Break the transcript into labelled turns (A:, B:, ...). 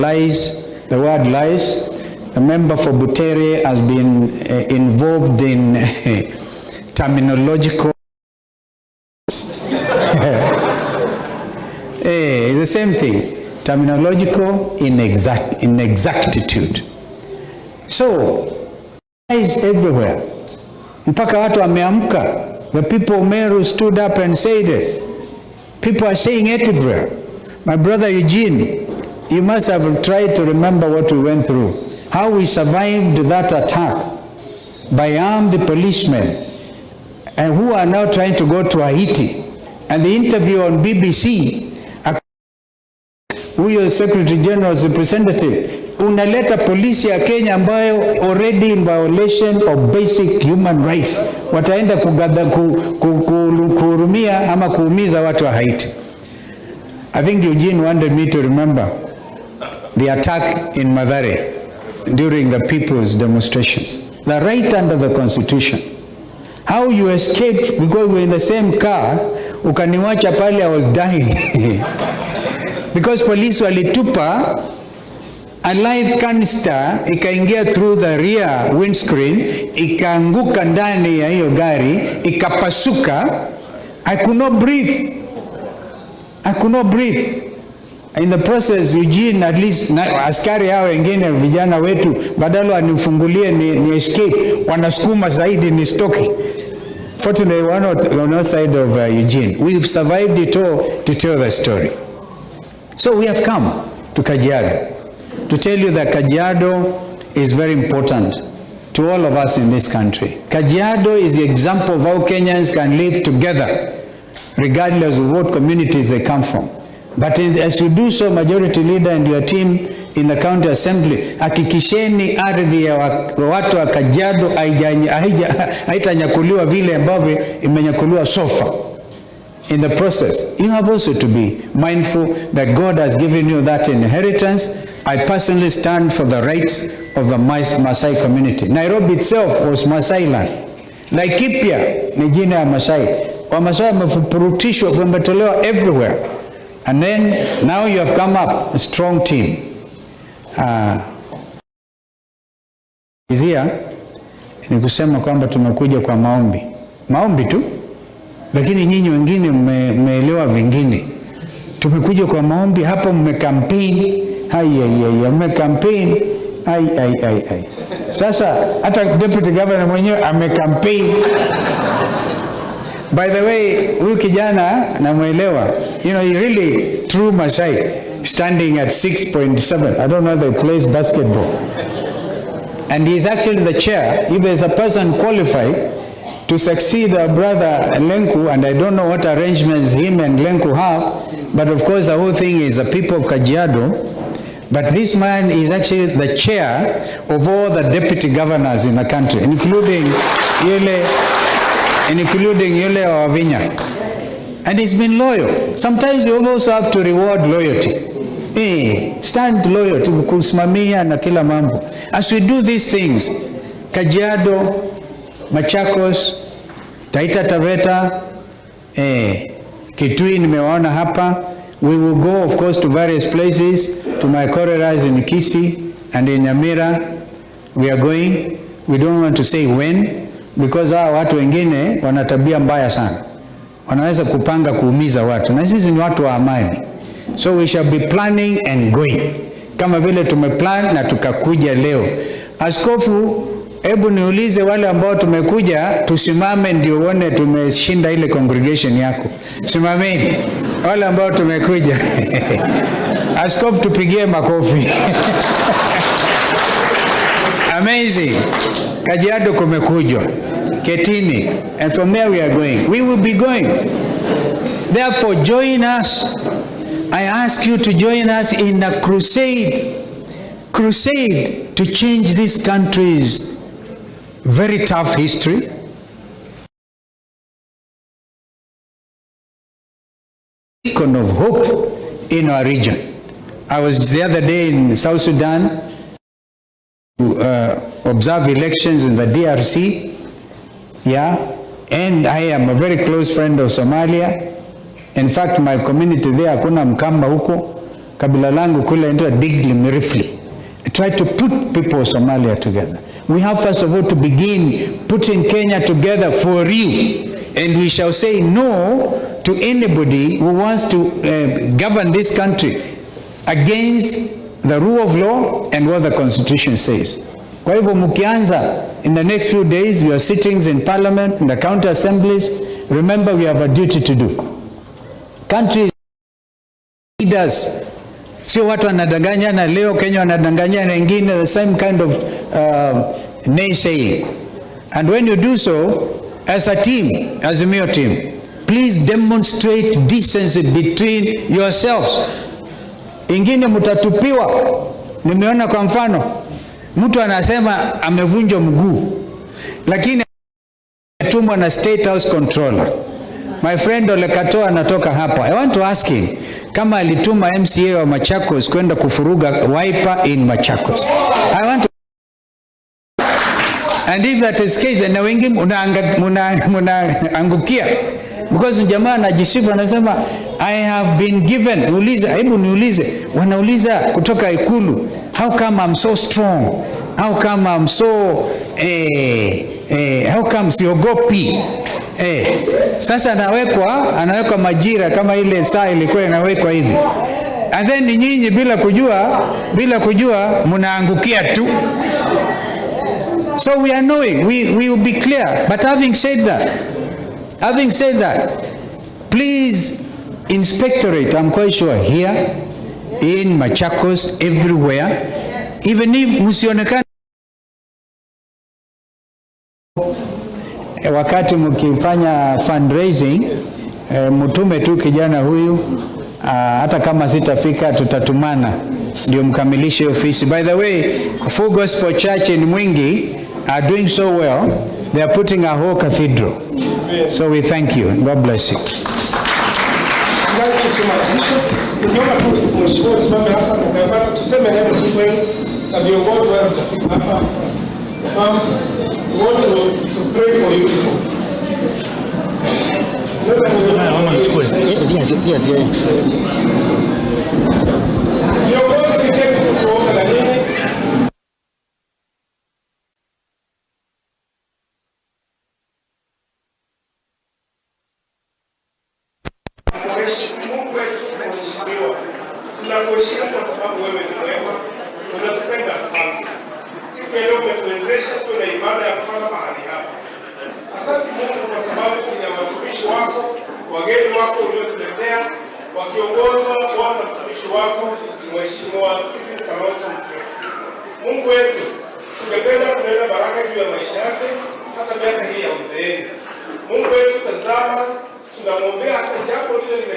A: Lies, the word lies. The member for Butere has been involved in terminological the same thing, terminological inexactitude. So, lies everywhere. Mpaka watu wameamka. The people of Meru stood up and said it. People are saying it everywhere. My brother Eugene, you must have tried to remember what we went through. How we survived that attack by armed policemen and who are now trying to go to Haiti. And the interview on BBC, huyo Secretary General's representative, unaleta polisi ya Kenya ambayo already in violation of basic human rights, wataenda kuhurumia ama kuumiza watu wa Haiti. I think Eugene wanted me to remember the attack in Mathare during the people's demonstrations. The right under the constitution. How you escaped because we were in the same car, ukaniwacha pale, I was dying. Because police walitupa a live canister ikaingia through the rear windscreen, ikaanguka ndani ya hiyo gari, ikapasuka. I could not breathe. I could not breathe. In the process, Eugene, at least na, askari hao wengine vijana wetu badala wanifungulie ni escape, wanasukuma zaidi nisitoke. Fortunately, one on one side of Eugene. We've survived it all to tell the story. So we have come to Kajiado to tell you that Kajiado is very important to all of us in this country. Kajiado is the example of how Kenyans can live together regardless of what communities they come from. But as you do so, Majority Leader and your team in the County Assembly, hakikisheni ardhi ya watu wa Kajiado haitanyakuliwa vile ambavyo imenyakuliwa so far. In the process, you have also to be mindful that God has given you that inheritance. I personally stand for the rights of the Maasai community. Nairobi itself was Maasai land. Laikipia ni jina ya Maasai. Wamasai wamefurutishwa, wametolewa everywhere. And then now you have come up, a strong team. Izia ni kusema kwamba tumekuja kwa maombi. Maombi tu. Lakini nyinyi wengine mmeelewa vingine. Tumekuja kwa maombi hapo, mmekampeni. Hai, hai, hai, mmekampeni. Ai, ai, ai, ai. Sasa hata deputy governor mwenyewe amekampeni. By the way, huyu kijana namuelewa. He really true Masai, standing at 6.7. I don't know if he plays basketball. And he's actually the chair. If there's a person qualified to succeed our brother Lenku, and I don't know what arrangements him and Lenku have, but of course the whole thing is the people of Kajiado. But this man is actually the chair of all the deputy governors in the country, including yule wa Wavinya. And he's been loyal. Sometimes you also have to reward loyalty. Stand loyal to kusimamia na kila mambo. As we do these things, Kajiado, Machakos, Taita Taveta, Kitui nimewaona hapa. We will go of course to various places, to my corridors in Kisii and in Nyamira. We are going. We don't want to say when because hawa watu wengine wana tabia mbaya sana. Wanaweza kupanga kuumiza watu na sisi ni watu wa amani. So we shall be planning and going. Kama vile tumeplan na tukakuja leo. Askofu, hebu niulize wale ambao tumekuja tusimame ndio uone tumeshinda ile congregation yako. Simameni wale ambao tumekuja. Askofu, tupigie makofi. Amazing. Kajiado kumekujwa. Ketini. And from there we are going. We will be going. Therefore, join us. I ask you to join us in a crusade. Crusade to change this country's very tough history. Beacon of hope in our region. I was the other day in South Sudan to observe elections in the DRC. And I am a very close friend of Somalia. In fact, my community there, hakuna Mkamba huko. Kabila langu kule ndio Digli Mirifli. Try to put people of Somalia together. We have first of all to begin putting Kenya together for real. And we shall say no to anybody who wants to govern this country against the rule of law and what the constitution says. Kwa hivyo mkianza in the next few days, we are sittings in parliament, in the county assemblies. Remember, we have a duty to do. Countries leaders, sio watu wanadanganyana leo, Kenya wanadanganyana wengine, the same kind of naysaying. And when you do so, as a team, as a Azimio team, please demonstrate decency between yourselves. Ingine mtatupiwa. Nimeona kwa mfano, mtu anasema amevunjwa mguu, lakini ametumwa na State House Controller. My friend Ole Katoa anatoka hapa. I want to ask him kama alituma MCA wa Machakos kwenda kufuruga Wiper in Machakos. I want to. And if that is case, then na wengi munaangukia. Because jamaa anajisifu anasema I have been given. Niulize, hebu niulize. Wanauliza kutoka Ikulu, how come I'm so strong? How come I'm so how come siogopi? Sasa anawekwa majira kama ile saa ilikuwa inawekwa hivi. And then nyinyi bila kujua mnaangukia tu. So we are knowing, we will be clear. But having said that, please, inspectorate, I'm quite sure here, in Machakos, everywhere, even if msionekane wakati mkifanya fundraising, mtume tu kijana huyu, hata kama sitafika tutatumana ndio mkamilishe ofisi. By the way, Full Gospel Church in Mwingi are doing so well. They are putting a whole cathedral. So we thank you. God bless you.
B: Thank you so much, Bishop. Ningeomba tu mheshimiwa usimame hapa na gavana tuseme neno tu kwenu na viongozi wale mtafika hapa. We want to pray for you people. Unaweza
C: Yes.
B: Viongozi niketi tu tuombe na nyinyi. Mungu wetu mheshimiwa, tunakuheshimu kwa sababu wewe ni mwema, unatupenda mfalme. Siku ya leo umetuwezesha tuwe na ibada ya kufanya mahali hapa. Asante Mungu kwa sababu ya watumishi wako, wageni wako uliotuletea, wakiongozwa Bwana mtumishi wako Mheshimiwa Stephen Kalonzo Musyoka. Mungu wetu, tungependa kunena baraka juu ya maisha yake hata miaka hii ya uzeeni. Mungu wetu, tazama, tunamwombea hata jambo lile lime